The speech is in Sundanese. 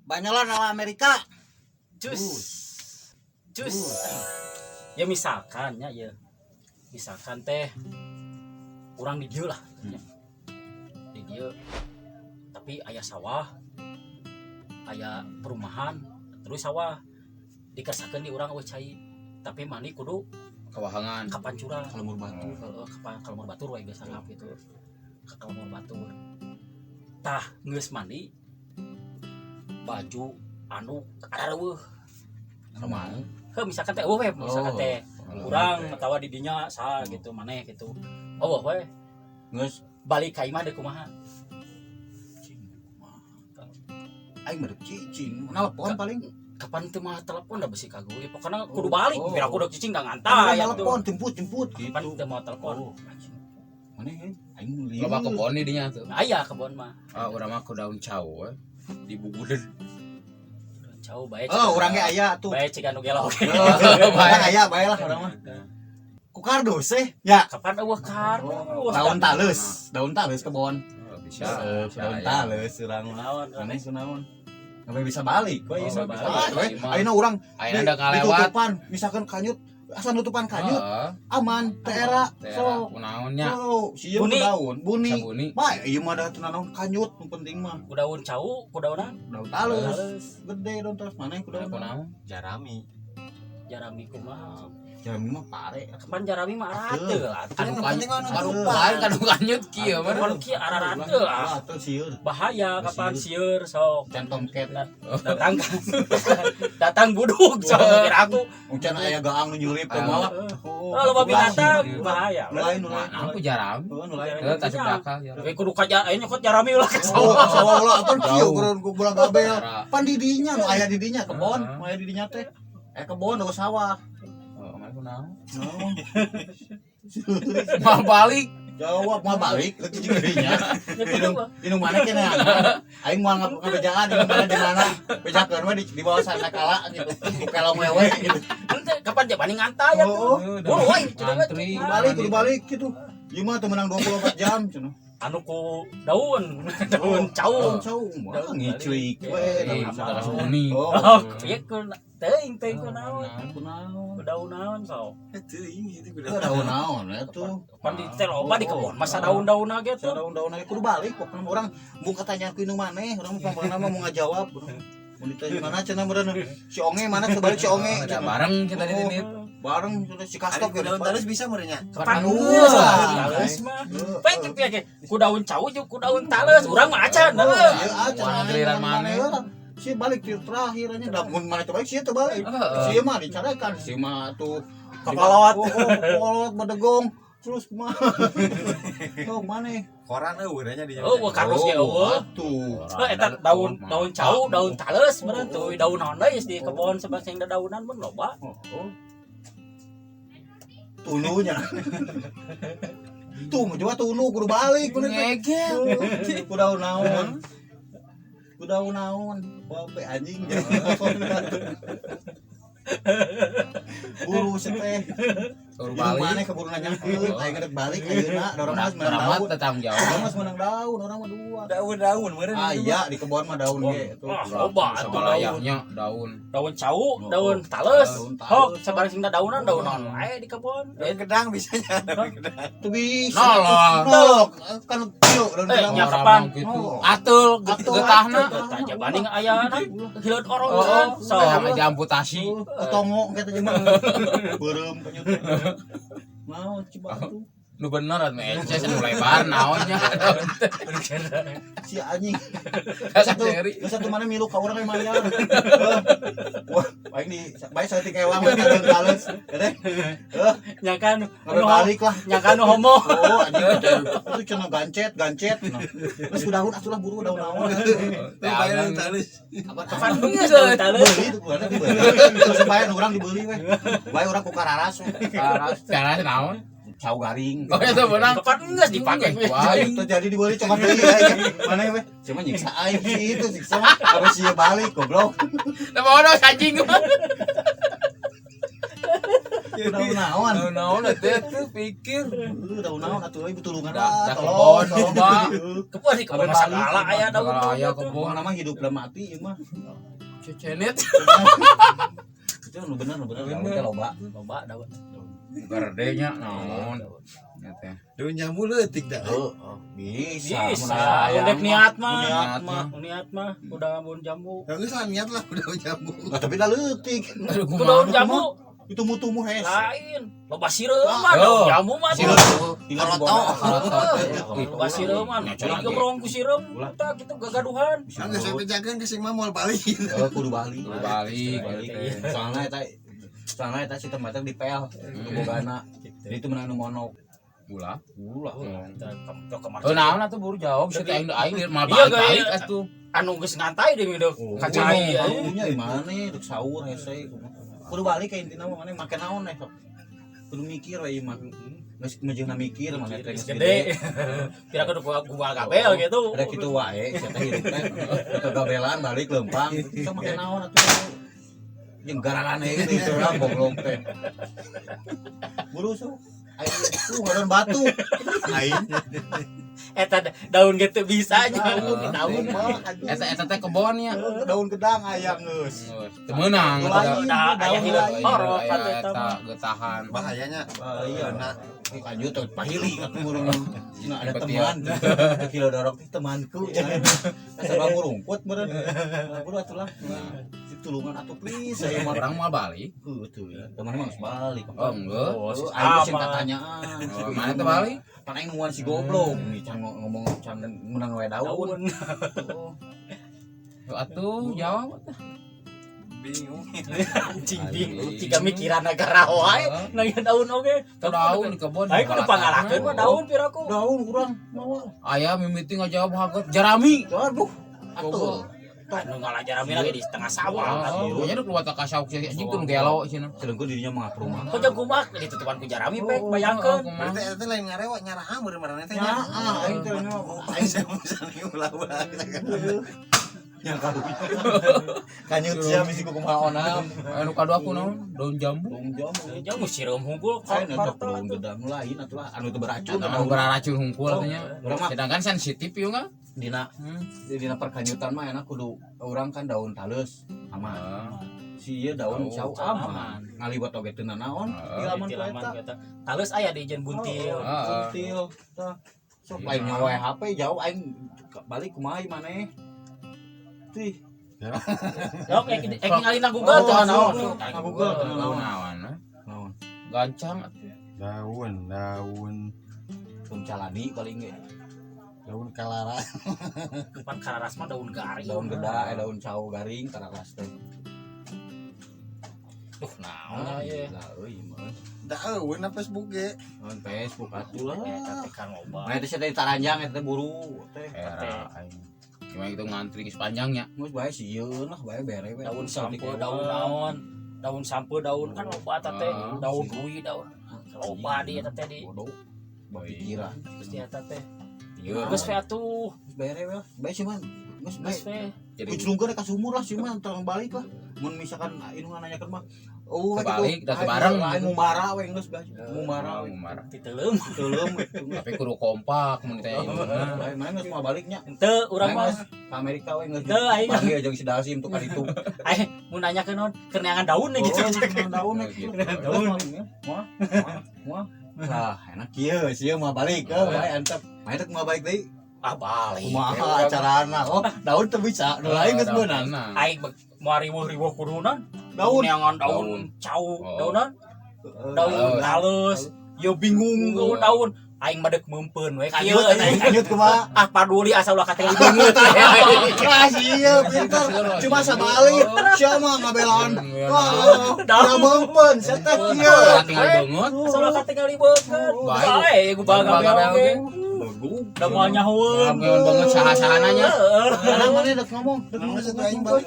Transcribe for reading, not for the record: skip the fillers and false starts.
Banyolan ala Amerika. Cus. Cus. Ya misalkan ya, ya. Misalkan teh urang di dieu lah. Ya. Di dieu. Tapi aya sawah, aya perumahan, terus sawah dikersakeun di urang euweuh cai. Tapi mandi kudu Kawahangan. ka pancuran. Ka lembur batur. Heeh, ka lembur batur we biasa ngap gitu. Ka lembur batur. Tah geus mandi, baju anu areuweuh. Kumaha? Heuh, misalkan teh euweuh we, misalkan Oh. teh urang atawa di dinya saha gitu, maneh gitu. Oh we Geus. Balik ka imah deui kumaha? Aing mah dek cicing, nelpon paling. Kapan teu mah telepon da besi kagu. Ya, pokoknya kudu balik, Oh. biar aku udah cicing da Kan ngantai atuh. nelpon, jemput jemput Kapan gitu. teu mau telepon? Oh, anjing. Mana ya? Aing lieur. Loba kebon di dinya tuh. Nah, aya kebon mah. Ah, urang mah ku daun cau we. Dibuguden. Jauh bae. Oh, urang ge aya tuh. Bae ciga nu gelo oge. Urang aya bae lah urang mah. Ku kardus eh. Ya. Kapan euweuh kardus? Daun tales, daun tales kebon. Oh, bisa. Heeh, Bisa, daun ya. tales urang mah. Naon? Maneh kunaon? Sampai bisa balik, we Oh, bisa bisa balik. balik. We. Ayeuna urang Ayeuna udah ngalewat. ditutupan, misalkan kanyut, asa nutupan kanyut, Heeh. aman, teu era. Tera So, kunaon nya? so, sieun Buni. ku daun, buni. Bisa buni. Bae, ieu mah da teu nanaon kanyut nu penting mah. Ku daun cau, ku daunan Daun tales. tales. Gede daun tales maneh ku daun. Kunaon? Jarami. Jarami kumaha? Jarami mah pare. Kapan jarami mah arateul atuh. Anu Yang penting kan kanyut, nutupan. lain kanu kanyut kieu mah. Kapan kieu ararateul ah. Atuh sieun. Bahaya kapan sieur sok. Can tomket. Datang datang buduk sok kira aku. Can aya gaang nu nyulip teh mah. Oh, loba binatang bahaya. Nu lain, nu lain. Nah, aku jarami. Oh, nu lain. Heeh, tas belakang jarami. Tapi kudu kaja aya nyokot jarami ulah ka Oh, sawah. sawah ulah atuh kieu Jauh. kudu ku bola gabel. Era. Pan di dinya nu aya di dinya kebon, Heeh. nu aya di dinya teh. Eh kebon euweuh sawah. Oh, mana kunaon? Naon? Mau balik. Jawab mau balik rek cicing di dinya. Ya kudu mah. Indung mana kene? Aing moal ngabejaan indung mana di mana. Bejakeun we di bawah sandakala gitu. Ku kelong wewe gitu. Ente kapan jabani ngantai atuh. Oh, Buru we cenah we. Ngantri. kudu balik, kudu balik gitu. Ieu mah teu menang 24 jam cenah. Anu ku daun, daun cau. Daun cau mah ngiclik we. Eh, Daun saudara cau. buni. Oh, Oh, ieu ku teuing teuing ku naon. ku naon? Ku daun naon sok. Teuing itu kudu. Ku daun naon atuh. Pan di teh loba di kebon masa daun-daunna ge tuh. Daun-daun aja kudu balik pokoknya urang mau katanya ku indung maneh, urang mah pokokna mah mau ngajawab. Mun ditanya mana cenah meureun si Onge mana sebalik si Onge Udah cenah. bareng kita di sini. Bareng cenah si Ari Kastok ku daun talus bisa meureun nya. Kapan Geus geus lah. tales mah. Bae kitu ge ku daun cau jeung ku daun tales urang mah acan heuh. Ieu acan Wah, giliran maneh. Si balik ti terakhir nya da mun maneh teu balik si teu balik. Heeh. Si mah dicarekan, si mah tuh Kapalawat. Oh, oh, kapalawat bedegong. Terus kumaha? Oh, maneh. Koran euweuh nya di Oh, wah kardus ge euweuh. Atuh. Heuh, eta daun daun cau, daun tales meureun tuh daun naon deui di kebon sebab sing dadaunan mun loba. Oh, oh. Tulunya. Tuh, coba tulu kudu balik bener teh. Ngegel. Ku daun naon. Ku daun naon. Wae anjing. Buru sih teh. Baru Indung balik. maneh keburu nanyakeun, aing rek balik ayeuna, da urang mah geus menang Orang mah daun. tanggung jawab. Urang mah geus menang daun, urang mah dua. Daun-daun meureun. Aya di kebon mah daun ge tuh. Wah, loba atuh daun. Sabalayahnya daun. Daun cau, daun tales. Daun tales. Hok, sabarang sing dadaunan daun naon wae di kebon. Daun gedang bisanya. Daun gedang. Tuh bisa. Nolol. Nolok kan kieu daun Eh, gedang. nya Orang kapan? mah gitu. Oh. Atul Atul, getahna. Tah jabani ayana hileut orong Oh, kan. Sok. kayak aja amputasi. Ketongo kita jeung mah. Beureum penyut. Mau coba tuh. Nu bener atuh eces nu lebar naonnya daun teh. Si anjing. Kasa Satu, seri. satu mana milu ka urang mayar. Wah, aing di bae saeutik ewang we daun tales. Teh. Heuh, Nyakan ngabe balik lah. Nyakan nu homo. Oh, anjing itu cenah gancet, gancet. Nah. Terus ku daun atuh lah buru daun naon. Tuh bae daun talus. Apa Kapan geus daun tales? Beli itu bukan dibeli. Terus bae urang dibeli we. Bae urang ku kararas we. Cara naon? Cau garing. Oh, itu benang. Kapan geus dipake? Wah, Itu jadi dibeli coklat deui aing. Mana we? Cuma nyiksa aing sih itu siksa mah. Harus sih balik goblok. Teu bodoh anjing mah. Daun naon? Daun naon teh tuh pikir. Daun naon atuh euy tulungan Da lah. Tolong. kebon loba. Kebon di kebon Balik. segala aya daun. Segala aya tuh. kebon. Pokokna mah hidup dan mati ieu mah. Cecenet. Itu nu bener nu bener daun teh loba. Loba daun. Gerde nya naon. Nya teh. Daun jambu leutik dah. Heeh, bisa. Bisa. Mun aya Udah niat mah. Niat mah. Niat mah udah daun jambu. Ya geus lah niat lah daun jambu. Nah, tapi dah leutik. Aduh Ku daun kumaha. jambu Itu mutumu hese. lain. Loba sireum mah daun Oh. jambu mah. Sireum. Karoto. Loba sireum mah. Nya, Jadi gemrong ku sireum tah kitu gagaduhan. Kan geus sampe jagan ke sing mah moal balik. Oh, kudu balik. Kudu balik. Balik. Soalnya eta si tempatnya di pel, kudu bogana. Jadi itu menang nu monok. Ulah. Ulah. Tah Oh naon atuh buru jawab sih aing aing mal Iya, balik gaya. atuh. Anu geus ngantai deui deuk kacai. Karunya di mana dek sahur hese. Kudu balik ka intina mah maneh make naon eh sok. Kudu mikir we ieu mah. Geus mejeuna mikir maneh teh Geus geus gede. Pira kudu gua gabel gitu. Ada kitu wae sia teh hirup teh. Kegabelan balik lempang. Sok make naon atuh. Jeung garalane gitu lah goblok teh. Buru sok. Aing tuh ngadon batu. Aing. Eta daun gitu bisa nya. Daun, daun mah. aduh. Eta eta teh kebon nya. Daun gedang ayang geus. Teu meunang eta. Lain, Dah, daun aya hidup. lain. Orok Aya atuh eta eta mah. getahan. Bahayanya. Iya. Nah, Lanjut tuh pahili atuh murung. Nah, ada Cepet teman. Kilo dorok teh temanku. Asa bang rumput meureun. Nah, buru atuh lah. Tulungan atuh please saya mah. Orang mau balik. Heuh tuh ya. Teman mah geus balik. Oh enggak. Oh, Oh, aing teh sing sama. tatanyaan. Oh, mana teh balik? Pan aing nungguan si goblok. Nih can ngomong can menang we daun. Daun. Oh. Atuh jawab atuh. bingung. Anjing bingung jika mikiran negara wae nanya daun oge. Teu daun di kebon. Aing kudu pangalakeun mah daun piraku. Daun kurang mawa. Aya mimiti ngajawab haget jarami. Aduh. Atuh. Anu ngalajarami lagi di setengah sawah. Oh, pokoknya lu keluar ka sauk sih anjing tuh gelo cenah. Selengkuh dirinya mah rumah. Kok jago mah ditutupan ku jarami pek bayangkeun. Berarti eta teh lain ngarewa nyaraha meureun marana teh Ya, nya. ah, aing teh Oh, aing saya misalnya ulah-ulah. Yang karunya. Kanyut sia bisi ku kumaha onam. Anu kadua aku naon? Daun jambu. Daun jambu. Jamu sireum hungkul Lain atuh kartel daun atuh. gedang lain atuh lah anu teu beracun Anu beraracun hungkul atunya. Urang mah Sedangkan sensitif ieu nga. dina dina perkanyutan mah enak kudu urang kan daun taleus aman. Si ieu daun Daun cau aman. Ngaliwat oge teu nanaon tilaman ku Tilaman eta. ku eta. Taleus aya di ijen buntil. Oh, Buntil. Tah. Sok Iya. lain nyawa HP jauh aing balik kumaha ieu maneh. Tih. Yok ek ningali na Google tuh Oh, naon. Na Google teu Daun naon. naon? Naon. Gancang atuh. Daun, daun, Daun caladi paling ge. daun kalara. Pan kararas mah daun garing. Daun geda, daun cau garing kararas teh. Duh naon Ah, ieu. gila euy mah. Daun na Facebook ge. Naon Facebook atuh lah. Eta teh kan loba. Nah, itu saya taranjang eta teh buru teh. Era aing. Cuma itu ngantri geus panjangnya. Geus bae sieun lah bae bere we. Daun sampo, daun naon. Daun sampo, daun kan loba eta teh. Ah. Daun hui, daun loba di eta teh di Bodoh. Pikiran. geus di eta teh. Iya. Geus we atuh, Geus bere we lah. Bae sih man. Geus bae. geus we. Jadi Kuclungkeun ka sumur lah sih man, tong balik lah. Mun misalkan inu nanyakeun mah oh Kebalik, dah bareng. Aing ngumbara we geus bae. Ngumbara we. Ngumbara. Diteleum. Teuleum. Tapi kudu kompak mun ditanya indungna. Bae mana geus mau baliknya. Henteu urang mah. Ka Amerika we geus. Teu aing. Panggil jeung si Dalsim tuh ka ditu. Aing mun nanyakeun naon, keur neangan daun nih gitu. Oh, daun Oh, gitu. Daun. Wah. Wah. Nah, enak kieu sieun mah balik. Oh, bae antep. Main teh kumaha balik deui? Ah balik. Kumaha acarana? Oh, daun teu bisa. Nu lain geus beunang. Aing mau riweuh-riweuh kudunan. Daun. Neangan daun Daun. cau, Oh. daunan, daun Halus. halus. Yo bingung Oh. oh. daun. Aing mah deuk meumpeun we kieu. Kanyut, aing kanyut kumaha? Ah paduli asal ulah katingali beungeut. Ah, sia pinter. Cuma sabalik. Sia mah ngabelaan. Wah, Daun. da meumpeun sia teh kieu. Tinggal banget. Asal ulah katingali beungeut. Bae. Bae gua Gua gawe gawe oge. Begug. Da moal nyahoeun. Ngabelaan banget saha-sahananya. Heeh. Karena mana dek ngomong, dek Nah, ngomong maksud aing balik.